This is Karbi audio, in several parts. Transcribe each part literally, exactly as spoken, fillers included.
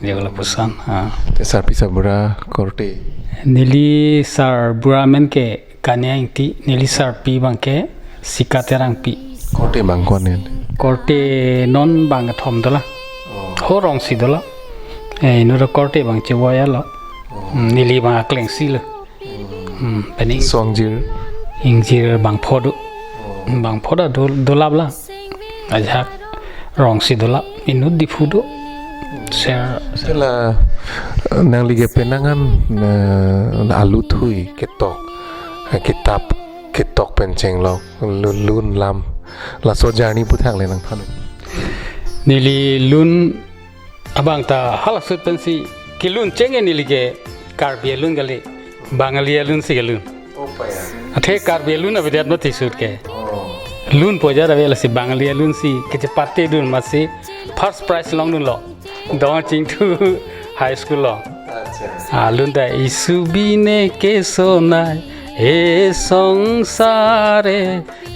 Dia lapuson. Ha. Te sarpi sarbura korte? Neli sarbura amen ke Kania Ingti, neli sarpi abang ke Sika Terangpi. Korte abang ko-an? Korte non bangkethom dolang. Oh. Ho rong si dolang. Eh, inut korte abang Chevoi lo. Oh. Hmm, neli abang akleng si lo. Hmm, pen ing- So ingjir? Ingjir bang pho do. Oh. Bang pho ta do, dolap lang. Ajahak rong si dolap, inut Diphu do. Ser, ser. Te la, eh, nangli ke penang an, eh, alutthui ketok, eh, kitap ketok pen chenglok, lu-, lun lam, laso journey aphuthak le nangthan. Neli lun abang ta halaso ahut pensi kelun cheng ke neli ke Karbi alun kali, Bangali alun si kelun. Oh, pa ya. Athe Karbi alun avedet mati ahut ke. Oh. Lunpo ajat ave, lasi Bangali alun si kechepate dun, amatsi first prize longdunlo. Dong Chingthu High School lo. Acha. Ah, lun ta, "Jisu bine keso nai, e songsare,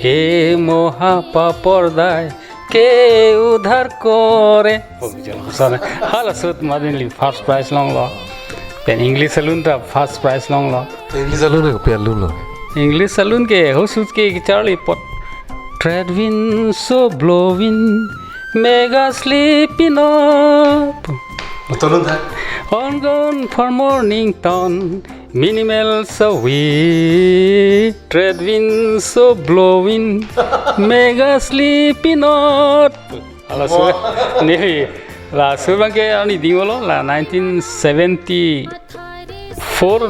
e moha papor dai, ke udhar kore." Oh, bijal sana. Halaso ahut mati neli first prize longlo. Pen English alun ta first prize longlo. English alun ke kopi alun lo? English alun ke halaso ahut ke charli pot. Trade wind so blowing, mega sleeping up. Betul, ha? On gone for morning ton, minimal so we. Trade wind so blowing, mega sleepy not. Halaso ahut, wah, neli laso ahut abang ke ani dinglo la nineteen seventy-four,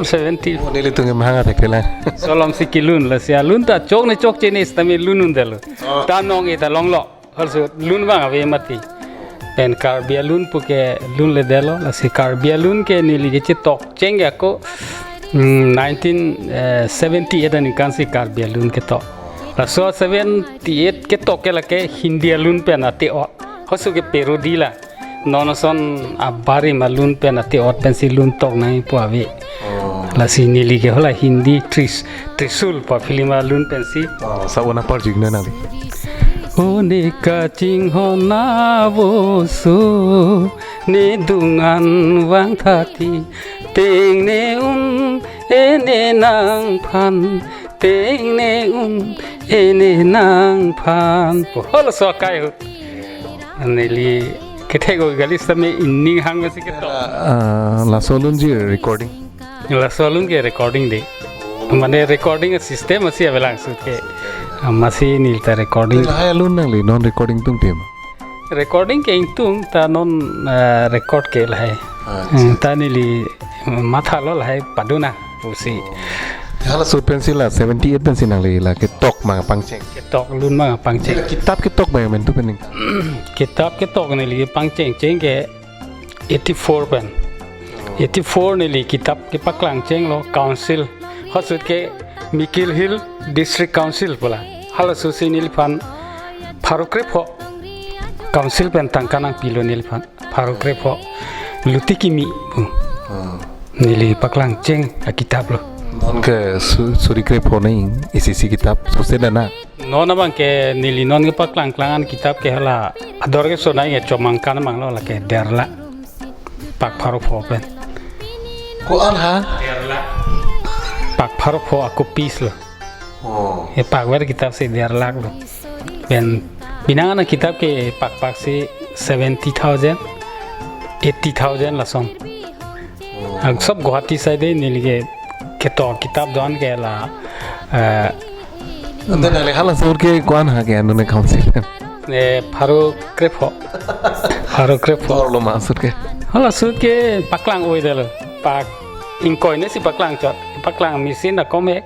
seventy. Oh, nelitum ke mahang athek ke la. Laso alam si kelun, lasi alun ta chokne chokche ne sitame lun-un detlo. Oh. Ta nong-e ta longlo. Halaso ahut lun abang ave mati. Pen Karbi alun pu ke lunledetlo, lasi Karbi alun ke neli kechetok cheng ke ako, mm, nineteen seventy-eight aningkan si Karbi alun ketok. Laso seventy-eight ketok ke lake Hindi alun pen ate-ot. Halaso ke parody la. Non ason abarim alun pen ate-ot pensi lun tok nangji pu ave. Oh. Lasi neli ke hala Hindi Tris-, Trishul pu film alun pensi. Oh, sa-un apar jik na nangli. O ne kachinghon avo so, ne dungan vangtha ti, tengne un, e ne nangphan, tengne un, e ne nangphan. Halaso akai ahut. Neli kethek-o kali sitame ining hang masi ketok. Ah, laso alun ji recording? Laso alun ke recording de. Mane recording system masi avelang ahut ke. Ah, masi neli ta recording. Lahai alun nangli non recording tungte ma? Recording ke ingtung ta non, ah, record ke lahai. Acha. Hmm, ta neli mathalo lahai paduna pusi. Halaso ahut pensi la seventy-eight pensi nangli la ketok ma pangcheng? Ketok, lun ma pangcheng. Kitap ketok ma amen tu pening? Kitap ketok neli pangcheng cheng ke eighty-four pen. Eighty-four neli kitap kepaklang chenglo council. Halaso ahut ke Mikir Hills District Council pu la. Halaso ahut si neliphan pharo krepho council pen tangka nangpilo neliphan. Pharo krepho, Luti Kimi pu. Hmm. Neli paklang cheng akitap lo. Non ke su-, suri krepho nai isi isi kitap suse dana. Non abang ke neli non kepaklang klang an kitap ke hala ador keso nai ke Chomangkan abang lo, lake der lakh. Pak pharo pho pen. Ko-an ha? Der lakh. Pak pharo pho a copies lo. Oh. E pak ver kitap si der lakh lo. Pen penang an kitap ke pak pak si seventy thousand, eighty thousand lason. Oh. Ang sob Guwahati side neli ke ketok kitap do-an ke la, eh, ante nangli halaso ahut ke ko-an ha ke anune council? Eh, pharo krepho. Pharo krepho. Dor lo ma ahut ke? Halaso ahut ke paklang oi detlo. Pak ingkoi ne si paklang chot. Paklang machine na kom he.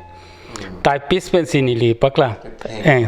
Typist pensi neli paklang. Eh,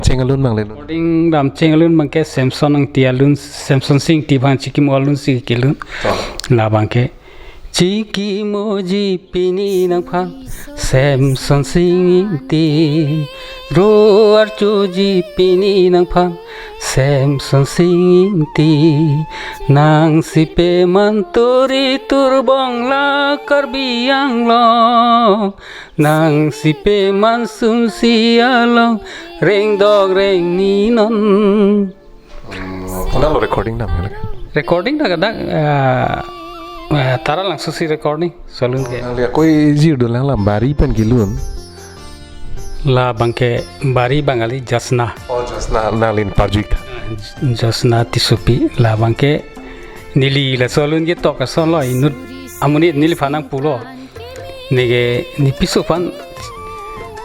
Damcheng alun abang le lun. Recording Damcheng alun abangke Samson Ingti alun, Samson Sing Ingti abang chikimo alun si kelun. Oh. Labangke. Chikimoji pini nangphan Samson Sing Ingti. Ro archoji pini nangphan Samson Sing Ingti. Nangsi peman turi turbong la Karbi Anglong. Nangsi peman sumsi along rengdok rengni non. Hmm, konatlo recording dam ya lake? Recording dak dak, eh, eh, Taralangso si recording, so alun ke. Nangli akoi jirdo lang la Bari pen kelun. Labangke Bari abang kali Josna. Oh, Josna, nangli parju-ik tha. Josna Tissopi, labangke neli laso alun ketok asonlo, inut amonit neliphan nangpulo. Neke ne piso aphan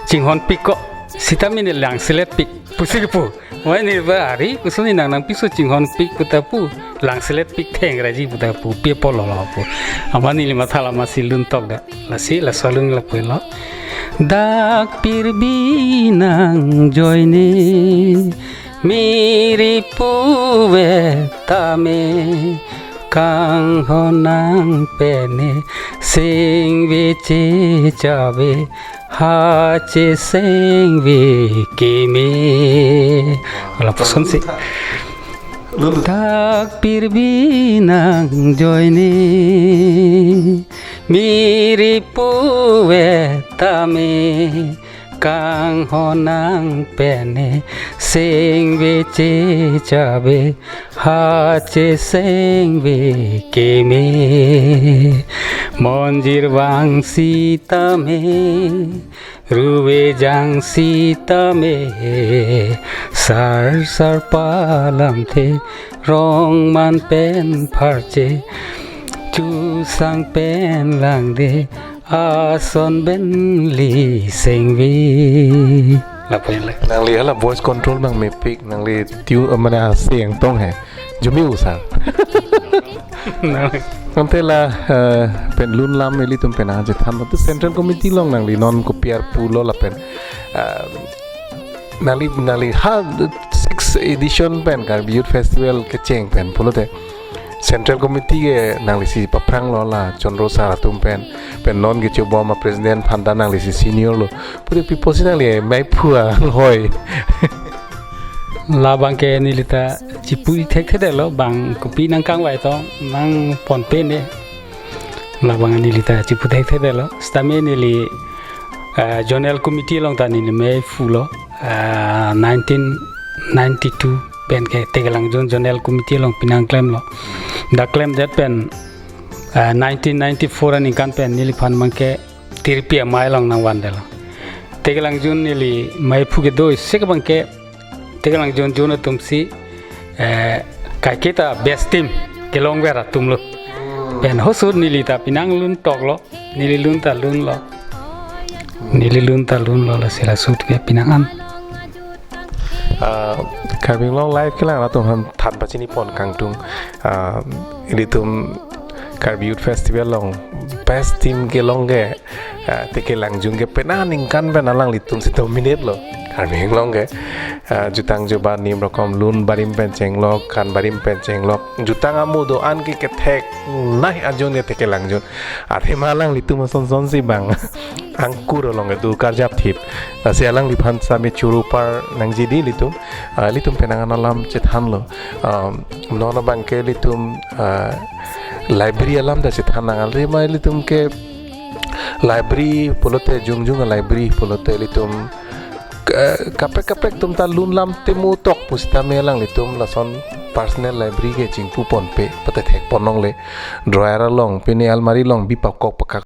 chinghonpik ko, sitame ne langseletpik pusi kepu. Oi, ne ba ari, koson ne nang nangpiso chinghonpik pu ta pu, langseletpik thengreji pu ta pu, pi apotlo lo pu. Amat neli matha lama si lun tokdet. Lasi laso alun lapulo. Dak pirbi nangjoine, miri puve tame, kanghon nang pene, sengve chechave, ha chesengve keme. Lapuson si. Lulu. Dak pirbi nangjoine, miri puve tame, kanghon nang pene, sengve chechave, ha chesengve keme. Monjir vang sitame, ruve jang sitame, sar sar palamthe, rong man pen pharche, chusang pen langde, ason benli sengve. Lapen le. Nangli hala voice control nangmepik, nangli tune, eh, mane aseng tong he. Jumi usang. Nang. Ante la, eh, pen lun lam ilitum pen aje than tu Central Committee along nangli non kopi arpu lo lapen, eh, nangli, nangli ha six edition pen Karbi Youth Festival kecheng pen pulote Central Committee ke nangli si paphranglo la Chondro sir atum pen, pen non kechobom a president aphan ta nangli si senior lo. Pute pi apotsi nangli mei phu anghoi. Labangke neli ta chipu thekthedetlo, bang kopi nangkangvai tong nangponpe ne. Labang neli ta chipu thekthedetlo. Sitame neli, eh, Zonal Committee along ta neli mei phulo, eh, nineteen ninety-two pen ke Tekelangjun Zonal Committee along pinang klemlo. Dak klemdet pen, eh, nineteen ninety-four aningkan pen neliphan abangke Tirpi amei along nangvandetlo. Tekelangjun neli mei phu kedo isi ke abangke Tekelangjun jun atum si, eh, kaiketa best team kelongver atumlo. Pen hosur neli ta pinang lun toklo, neli lun ta lunlo. Neli lun ta lunlo, lasi laso ahut ke pinang an. Ah, Karbi Anglong Live kelang atum aphan than pachini pon kangtung. Ah, ilitum Karbi Youth Festival along best team kelong ke, ah, Tekelangjun ke penang aningkan pen alanglitum si dominate lo. Karbi Anglong ke, ah, jutang jubat nim rokom lun barim pen chenglok, kan barim pen chenglok. Jutang amu do-an ke kethek nai ajon ke Tekelangjun. Athema alanglitum ason son si bang angkur along kedo karjap thip. Lasi alangliphan sitame choro par nangji dei ilitum. Ah, ilitum penang an alam chethanlo. Ah, non abangke ilitum, ah, library alam ta chethan nang, athema ilitum ke library pulote jongjong a library pulote ilitum ka-, kaprek kaprek atum ta lun lam temu tok pusitame alanglitum lason personal library ke chingpu ponpe, pate thek pon longle, drawer along, pine almari along bi pakok pakak.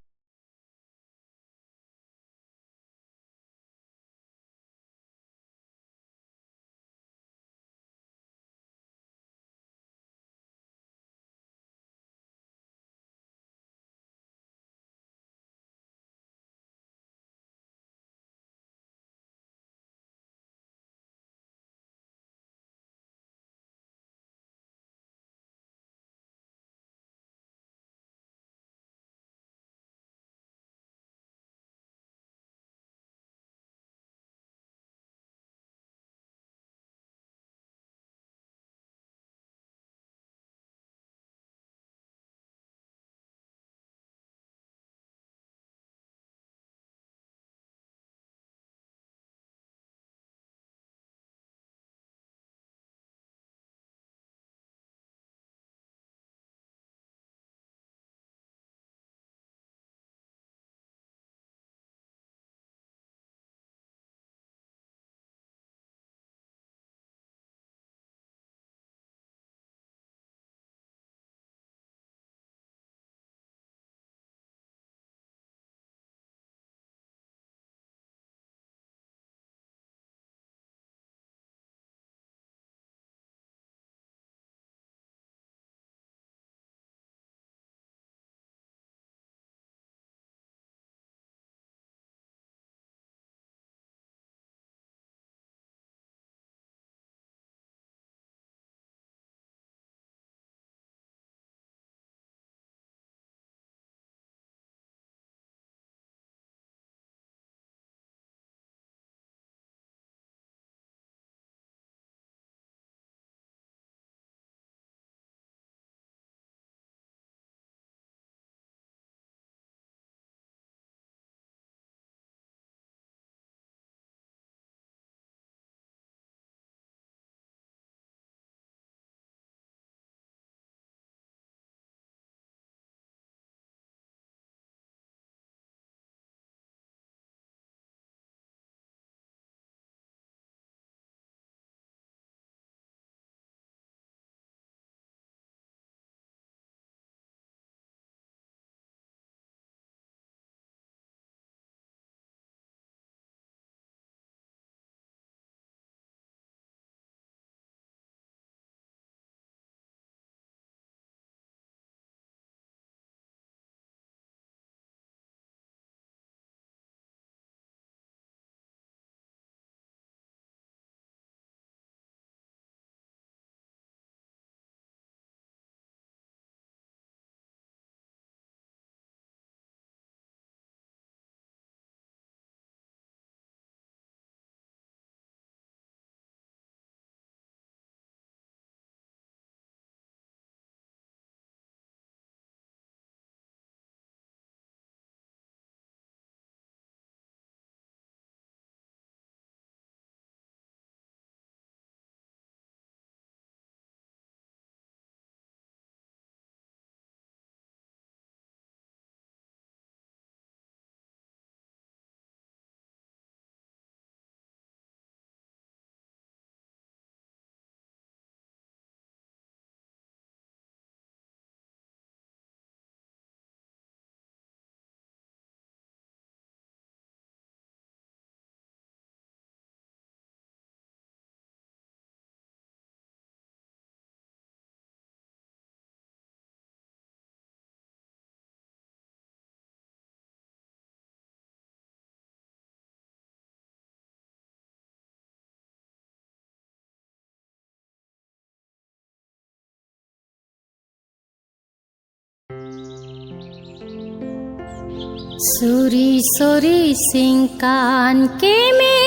Suri suri singkan keme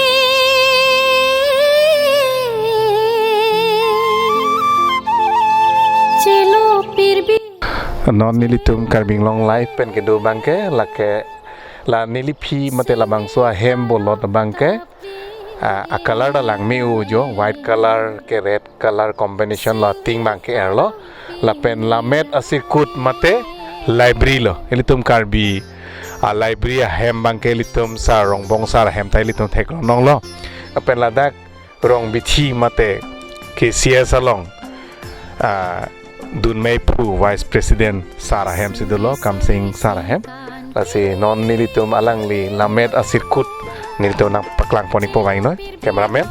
chelo pirbi. Non nelitum Karbi Anglong Live pen kedo abangke, lake la neliphi mate labangso ahem bolot abangke, a, a color ta langme-o jo, white color ke red color combination lo, ting abangke erlo. Lapen lammet asirkut mate library lo. Ilitum Karbi a library ahem abangke ilitum sar Rongbong sar ahem ta ilitum theklong longlo. Lapen ladak Rongbithi mate K C S along, a, dunmei phu Vice President sar ahem si dolo, Kamsing sar ahem. Lasi non nelitum alangli lammet asirkut nelitum nangpaklang pon-ikpo bang noi, cameraman.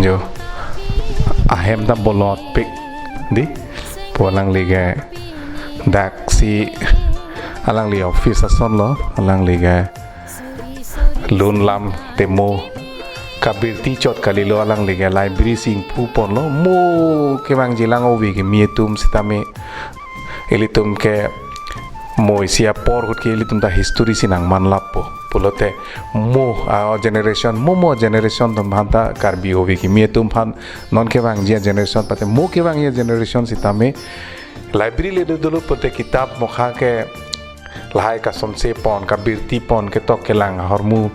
Jo. Ahem ta bolotpik, dei. Pu alangli ke daksi alangli office ason lo, alangli ke lun lam te mo kabirti chot kalilo, alangli ke library si ingpu ponlo, mo kevangji lang ove kimi atum sitame ilitum ke mo isi apor ahut ke ilitum ta history si nangmanlappo. Pulote mo a generation, mo mo generation atum aphan ta, Karbi ove kimi atum aphan, non kevangji a generation pate mo kevangji a generation sitame library le do dolo pulote kitab mokha ke lahai kasonse pon, kabirti pon, ketok kelang ahormu,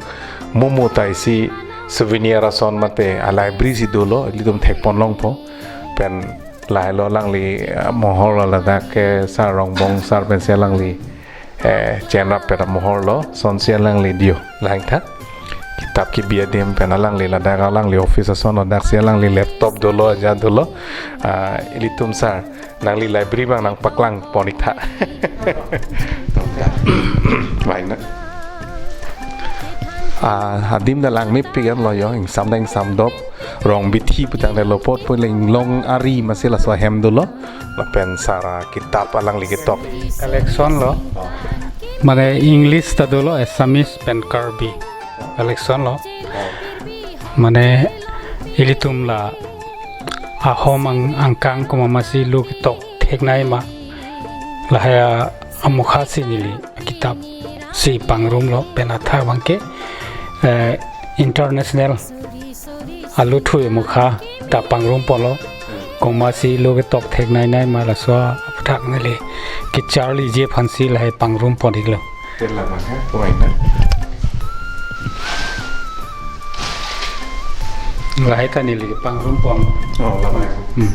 mo mo ta isi souvenir ason mate a library si dolo, ilitum thek pon longpo. Pen lahai lo alangli, eh, mohor lo, ladak ke sar Rongbong sar pensi alangli, eh, chenrap pera mohor lo, sonsi alangli dio. Langtha. Kitab kebi adim pen alangli ladak alangli office ason lo, daksi alangli laptop dolo, aja dolo. Ah, ilitum sar, nangli library abang nangpaklang pon-iktha. Baik na. Ah, adim ta langmepik anlo jo, ingsam ta ingsamdop. Rongbithi putang de lo, pot pu Inglong ari masi laso ahem dolo. Lapen sar akitab alangli ketok. Collection lo. Mane English ta dolo, Assamese pen Karbi collection lo. Mane ilitum la ahom ang-, angkang komat masi lo ketok theknei ma. Lahai a-, amokha si neli kitab si pangrumlo, pen athak abangke, eh, international aluthui amokha ta pangrum ponlo, komat si lo ketok theknei nei ma, laso aphuthak neli kecharliji aphansi lahai pangrum pon-iklo. Pen labang ha, kumaina. Lahai ta neli kepangrum pon. Oh, labang. Hmm.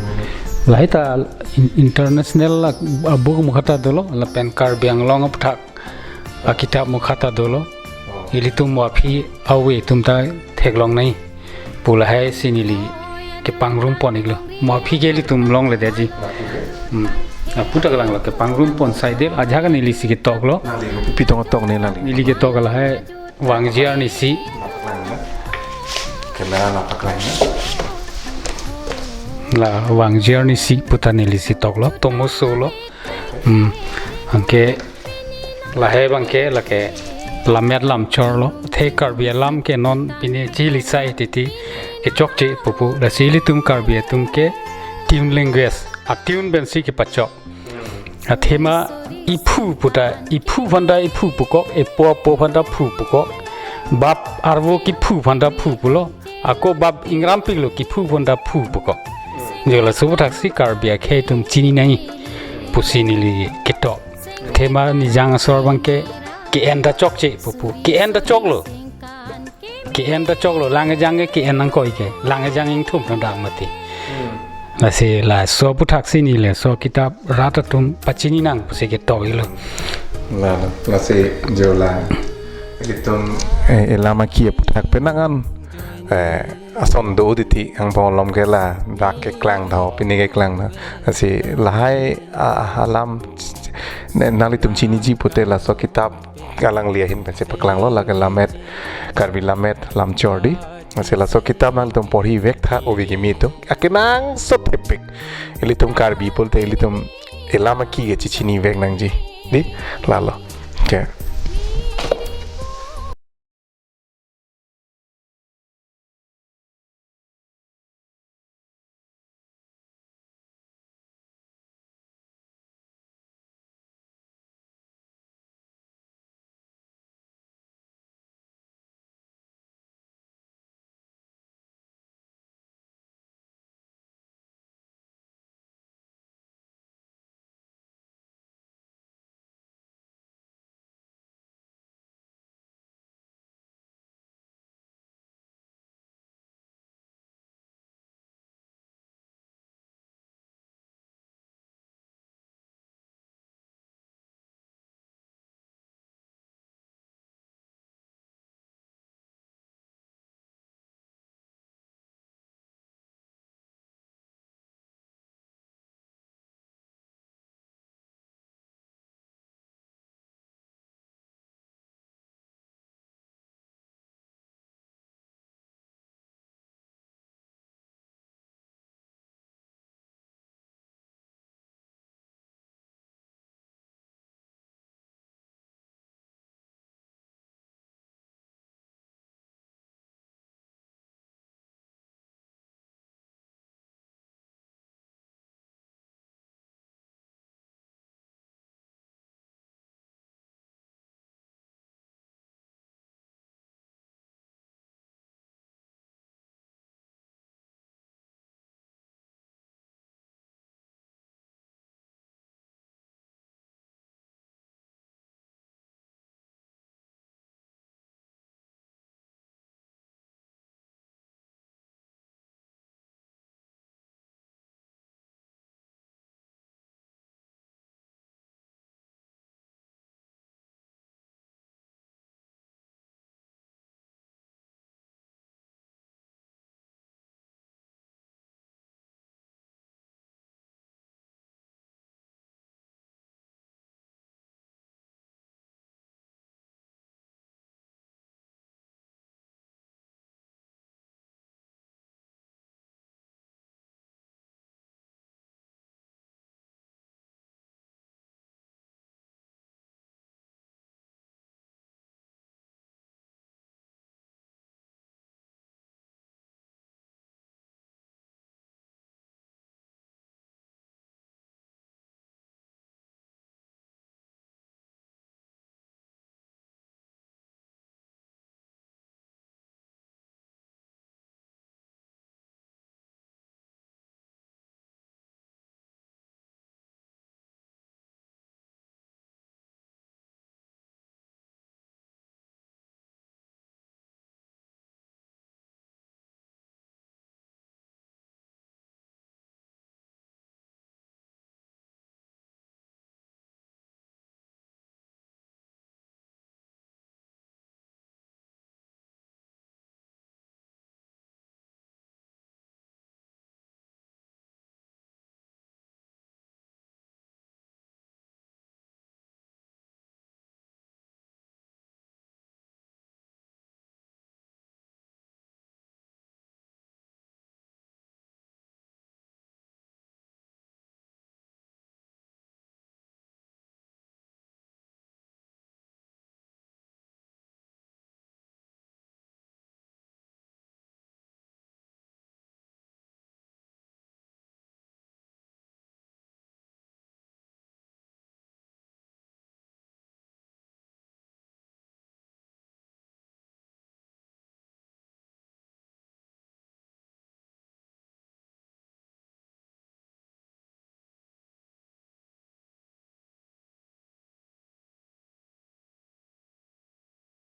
Lahai ta in-, international la, a, book amokha ta dolo, lapen Karbi Anglong aphuthak akitab amokha ta dolo. Oh. Ilitum mo aphi ave atum ta theklongnei pu lahai si neli kepangrum pon-iklo. Mo aphi ke ilitum longledetji. Lapu ke? Hmm. Aphuthak langlo, kepangrum pon saidel, ajahak neli si ketoklo. Nangli kopi tong toknei nangli? Neli ketok lahai Vangji arnisi. Camera nangpaklang na. La Vangji arnisi puta neli si toklo, tomo solo. Hmm. Anke lahai abangke lake lammet lamchor lo. Athe Karbi alam ke non pine chili sai titi kechokche pupu. Lasi ilitum Karbi atum ke tune language, a tune pensi kepachok. Athema iphu puta, iphu aphanta iphu pukok, epo apo aphanta phu pukok. Bap arvo kephu aphanta phu pulo. Ako bap ingrampiklo kephu aphanta phu pukok. Jo laso aphuthaksi Karbi akhei atum chini nangji pusi neli ketok. Athema Nijang asor abangke ke-en ta chokche pupu. Ke-en ta choklo. Ke-en ta choklo, lang kejang ke ke-en nangkoi ke. Lang kejang ingthum nang dak mati. Hmm. Lasi laso aphuthaksi neli laso kitab rat atum pachini nang pusi ketok-iklo. La, lasi jo la. Ilitum, eh, elam aki aphuthak penang an, eh, ason do titi, angbong malom ke ladak keklang tha, pini keklang tha. Lasi lahai, ah, alam, ne, nanglitum chiniji pute laso kitab alangli ahin pensi paklanglo, lake lammet, Karbi lammet lamchor dei. Lasi laso kitab nanglitum porhi vektha, ove kimi atum akenangsot thepik. Ilitum Karbi pulote ilitum elam aki ke chechini vek nangji. Dei, lalo. Okay.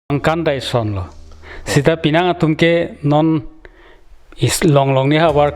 angkan daison lo. Sita penang atum ke non is longlong ni havar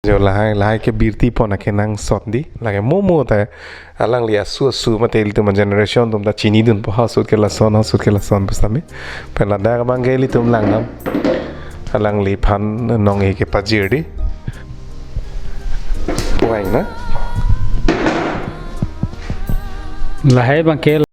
Jo lahai, lahai ke birti pon akenangsot di. Lake mo mo ta alangli asu asu mate ilitum generation atum ta chinidunpo ha ahut ke lason, ha ahut ke lason pusitame. Pen ladak abang ke ilitum langdam. Alangliphan nong-e kepajir di. Puang na. Lahai abang ke